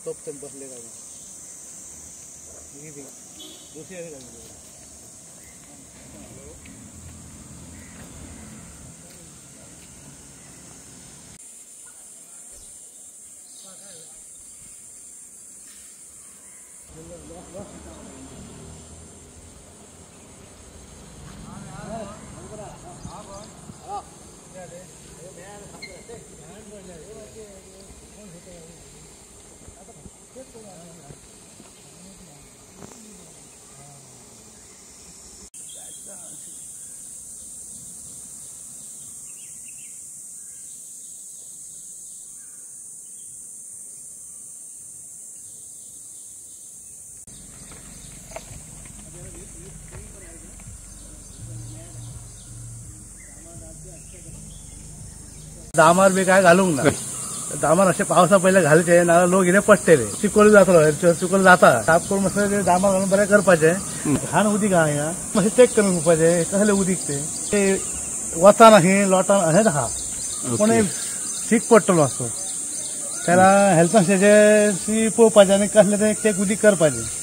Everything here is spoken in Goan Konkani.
तोप ते बसले काय दुसरी. दामार बी काय घालूंक ना, दामार अशे पावसा पयले घालचे ना लोक कितें पडटले, चिकोल जातलो, चिकोल जाता. साफ करून मातशें दामार घालून बरें करपाचें. घाण उदीक आहा हिंगा मातशें चॅक करून पळोवपाचें कसलें उदीक तें, तें वतान अशें लोटान अशेंच आहा, पूण सीक पडटलो मातसो. तेला हेल्थ पळोवपाचें आनी कसलें तें चॅक उदीक करपाचें.